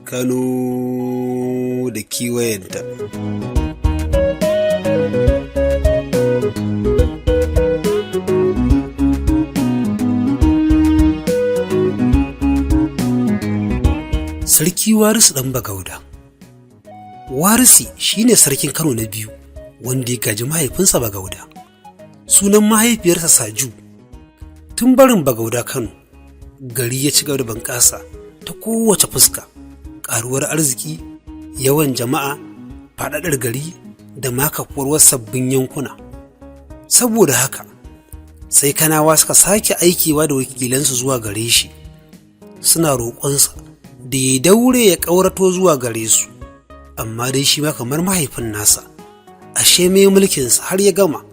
Kano da kewayenta. Sarki Warisu ɗan Bagauda. Warisi shine sarkin Kano na biyu wanda ya gaji mahaifinsa Bagauda. Sunan mahaifiyarsa Saju. Tun barin Bagauda Kano, gari ya ci gaba da bunƙasa ta kowace fuska, ƙaruwar arziki, yawan jama'a, faɗaɗar gari da ma kafuwar sabbin yankuna. Saboda haka, sai Kanawa suka sake aikewa da wakilansu zuwa gare shi, suna roƙonsa da ya daure ya ƙaurato zuwa gare su, amma dai shi ma kamar mahaifin nasa, ashe mai mulkinsa har ya gama.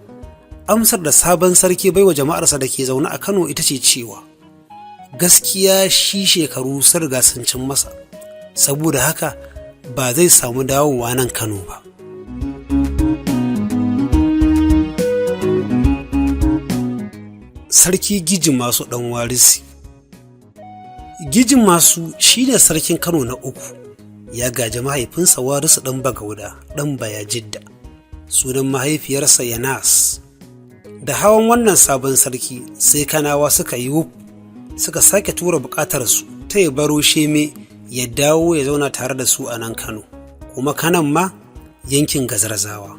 Amsar da sabon sarki baiwa jama'arsa da ke zaune a Kano ita ce cewa gaskiya shi shekaru sun riga sun cin masa, saboda haka ba zai samu dawowa nan Kano ba. Sarki Giji Masu ɗan Warisi. Gijin Masu shi ne sarkin Kano na uku, ya gaji mahaifinsa Warisu ɗan Bagauda ɗan Bayajidda, sunan mahaifiyarsa Yanas. Da hawan wannan sabon sarki sai Kanawa suka yi wuf suka sake tura bukatarsu ta ya baro Sheme ya dawo ya zauna tare da su a nan Kano, kuma Kanan ma yankin Gazarzawa.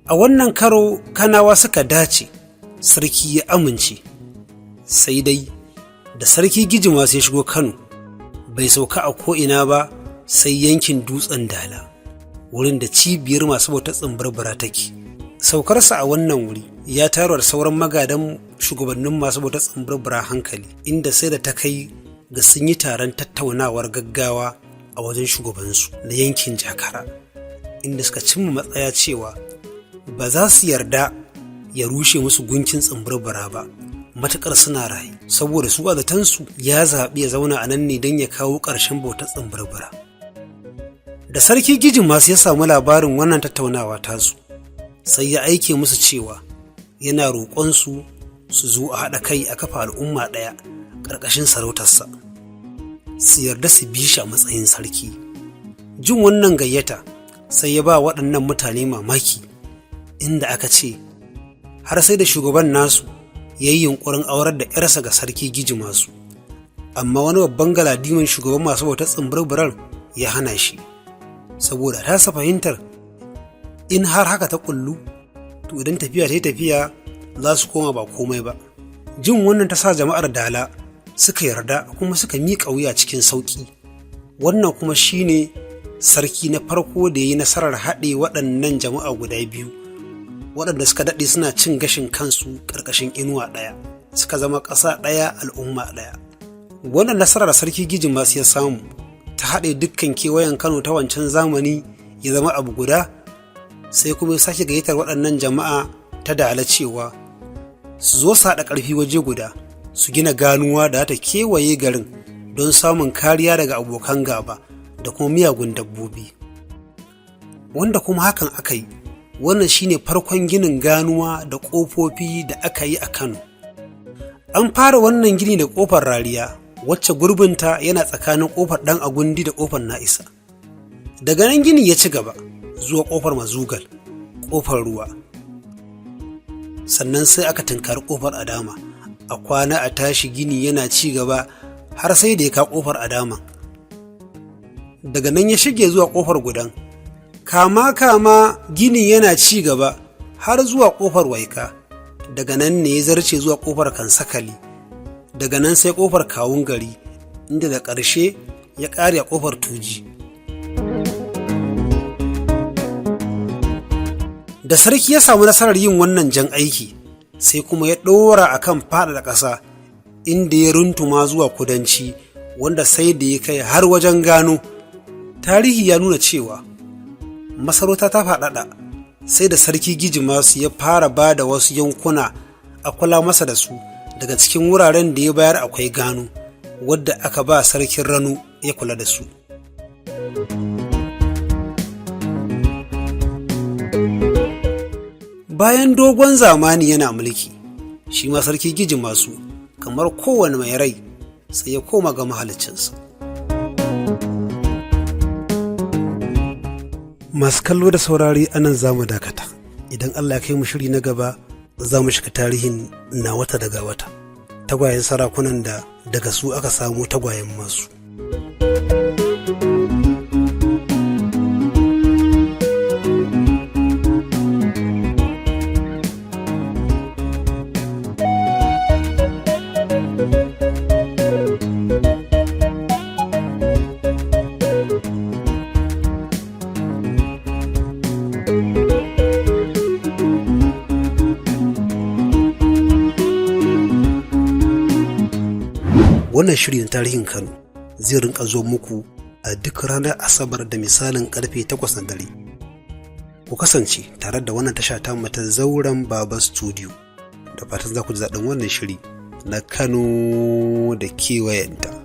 A wannan karo Kanawa suka dace, sarki ya amince, sai dai da sarki Gijima sai shigo Kano bai sauka a ko'ina ba sai yankin Dutsen Dala, wurin da cibiyar masu bautar tsimbirbira take. Saukarsa a wannan wuri ya taro da sauran magadan shugabannin masu bautar tsimbirbira hankali, inda sai da ta kai ga sun yi taron tattaunawar gaggawa a wajen shugabansu na yankin Jakara, inda suka cimma matsaya cewa ba za su yarda ya rushe musu gunkin tsimbirbira ba matuƙar suna rayu, saboda su a zatansu ya zaɓi ya zauna a nan ne don ya kawo ƙarshen bautar tsimbirbira. Da sarki Gijin masu ya samu labarin wannan tattaunawa tasu, sai ya aike musu cewa yana roƙonsu su zo a haɗa kai a kafa al'umma ɗaya ƙarƙashin sarautarsa, su yarda su bi shi a matsayin sarki. Jin wannan gayyata sai ya ba waɗannan mutane mamaki, inda aka ce har sai da shugaban nasu ya yi yunƙurin aurar da ‘yarsa ga sarki Giji Masu, amma wani babban galadiman shugaban masu bautar tsimbirbirarya hana shi, saboda tasa fahimtar in har haka ta kullu, to idan tafiya ta yi tafiya za su koma ba komai ba. Jin wannan ta sa jama'ar Dala suka yarda kuma suka miƙa wuya cikin sauƙi. Wannan kuma shine sarki na farko da ya yi nasarar haɗe waɗannan jama'a guda biyu waɗanda suka daɗe suna cin gashin kansu ƙarƙashin inuwa ɗaya, suka zama ƙasa ɗaya, al'umma ɗaya. Wannan nasarar sarki Gijin Masu ya samu ta haɗe dukkan kewayen Kano ta wancan zamani ya zama abu guda, sai kuma ya sake gayyatar waɗannan jama'a ta Dala cewa su zo su haɗa ƙarfi waje guda su gina ganuwa da ta kewaye garin don samun kariya daga abokan gaba da kuma miyagun dabbobi, wanda kuma hakan aka yi. Wannan shine farkon ginin ganuwa da ƙofofi da aka yi a Kano. An fara wannan gini da ƙofar Rariya, wacce gurbinta yana tsakanin ƙofar Ɗan Agundi da ƙofar Na'isa. Daga nan gini ya ci gaba zuwa ƙofar Mazugal, ƙofar Ruwa, sannan sai aka tunkari ƙofar Adama. A kwana a tashi gini yana ci gaba har sai da ya ka ƙofar Adama. Daga nan ya shige zuwa ƙofar Gudan. Kama kama gini yana ci gaba har zuwa ƙofar Waika. Daga nan ne ya zarce zuwa ƙofar Kansakali. Daga nan sai ƙofar Kawun Gari, inda da ƙarshe ya ƙare a ƙofar Tuji. Da sarki ya samu nasarar yin wannan jan aiki, sai kuma ya ɗora a kan faɗaɗa ƙasa, inda ya runtuma zuwa kudanci, wanda sai da ya kai har wajen Gano. Tarihi ya nuna cewa masarauta ta faɗaɗa sai da sarki Gijimasu ya fara ba da wasu yankuna a kula masa da su. Daga cikin wuraren da ya bayar akwai Gano, wadda aka ba sarkin Rano ya kula da su. Bayan dogon zamani yana mulki, shi ma sarki Gijimasu kamar kowane mai rai sai ya koma ga mahaliccinsa. Masu kallo da saurari, anan za mu dakata. Idan Allah ya kai mu shiri na gaba, za mu shiga tarihin na wata daga wata. Tagwayen sarakunan da daga su aka samu tagwayen masu. Wannan shirin tarihin Kano zai rinka zo muku a duk ranar Asabar da misalin karfe 8 na dare. Ku kasance tare da wannan tasha ta mata Zauren Baba Studio. Da fatan za ku ji daɗin wannan shiri na Kano da kewayenta.